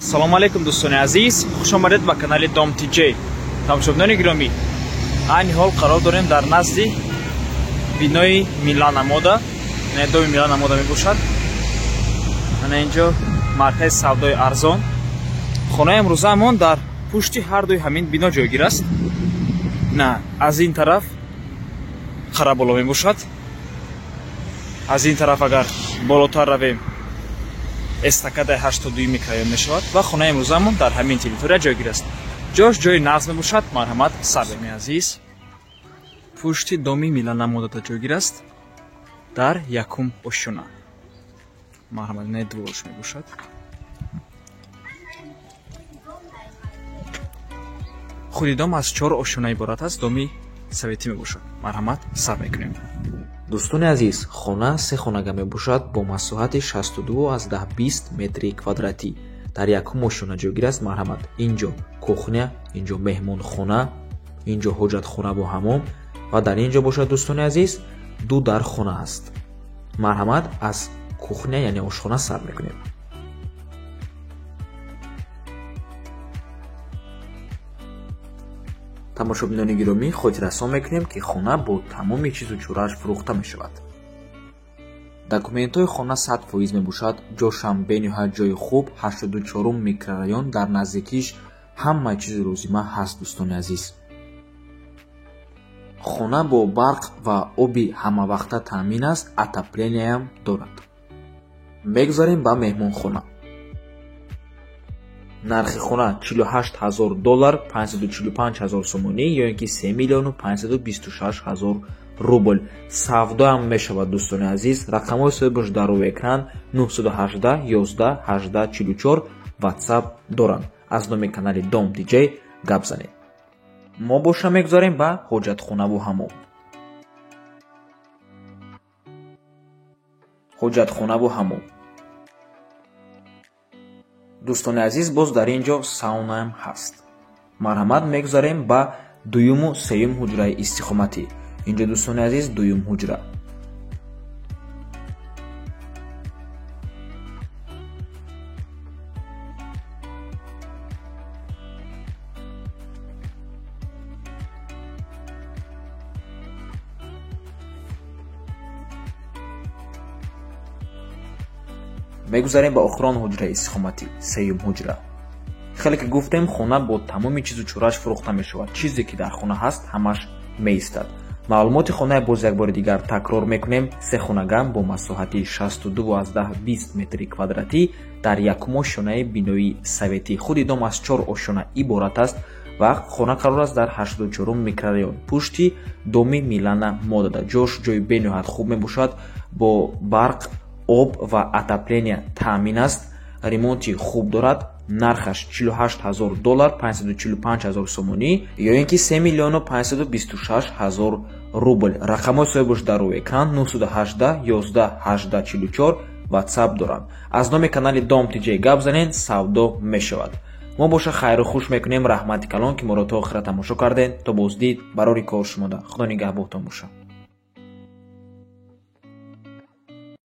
Ассалому алайкум, дӯстони азиз, хуш омадед ба канали Дом ТJ. Тамошобинони гиромӣ, айни ҳол қарор дорем дар назди бинои Милана Мода, яъне доми Милана Мода мебошад. Ана инҷо маркази савдои арзон. Хонаи имрӯзаамон дар пушти ҳар дуи ҳамин бино ҷойгир аст. На, аз ин тараф Қараболо мебошад. Аз ин тараф агар болотар равем, эстакадаи 82 микрорайон мешавад ва хонаи имрӯзаамон дар ҳамин территория ҷойгир аст. Ҷош ҷои нағз мебошад. Марҳамат, сарми азиз, пушти доми Милана Модада ҷойгир аст, дар якум ошёна. Марҳамат, не дворш мебошад. Худи дом аз чор ошёна иборат аст, доми советӣ мебошад. Марҳамат, сар мекунем. Дӯстони азиз, хона се хонага мебошад бо масоҳати 62,20 метри квадратӣ. Дар якум ошёна ҷойгир аст. Марҳамат, инҷо кухня, инҷо меҳмонхона, инҷо ҳоҷатхона бо ҳамом ва дар ин ҷо бошад, дӯстони азиз, ду дархона аст. Марҳамат, аз кухня, яъне ошхона сар мекунем. Тамошобинони гиромӣ, хотиррасон мекунем, ки хона бо тамоми чизу чорааш фурӯхта мешавад. Документҳои хона 100% мебошад. Ҷошам бениҳоят ҷои хуб, 84 микрорайон, дар наздикиш ҳама чизи лозима ҳаст, дӯстони азиз. Хона бо барқ ва оби ҳамавақта таъмин аст, отопление ям дорад. Мегузарем ба меҳмонхона. Нархи хона 48 000 доллар, 545 000 сомонӣ ё ин ки 3 526 000 рубл. Савдоам мешавад, дӯстони азиз. Рақамҳои соҳибаш дар рӯи экран: 918 11 18 44, WhatsApp доранд. Аз номи канали Дом ТJ гап занед. Мо боша мегузарем ба ҳоҷатхонаву ҳамом. Ҳоҷатхонаву ҳамом. Дӯстони азиз, боз дар ин ҷо саунаам ҳаст. Марҳамат, мегузарем ба дуюму сеюм ҳуҷраи истиқоматӣ. Инҷо, дӯстони азиз, дуюм ҳуҷра. Мегузарем ба охирон ҳуҷраи истиқоматӣ, сеюм ҳуҷра. Хеле ки гуфтем, хона бо тамоми чизу чорааш фурӯхта мешавад. Чизе ки дар хона ҳаст, ҳамаш меистад. Маълумоти хонаи боз як бори дигар такрор мекунем. Се хонагам бо масоҳати 62,20 метри квадратӣ дар якум ошёнаи бинои советӣ. Худи дом аз чор ошёна иборат аст ва хона қарор аст дар 84 микрорайон, пушти доми Милана Модада. Ҷош ҷои бениҳоят хуб мебошад, бо барқ, об ва отопление таъмин аст, ремонти хуб дорад. Нархаш 48 000 доллар, 545 000 сомонӣ ё ин ки 3 526 000 рубл. Рақамҳои соҳибаш дар рӯи экран: 918 11 18 44, WhatsApp доранд. Аз номи канали Дом ТJ гап занед, савдо мешавад. Мо боша хайру хуш мекунем. Раҳмати калон, ки моро то охира тамошо кардед. То боздид, барори кор шумода. Худо нигаҳбонтон бошад.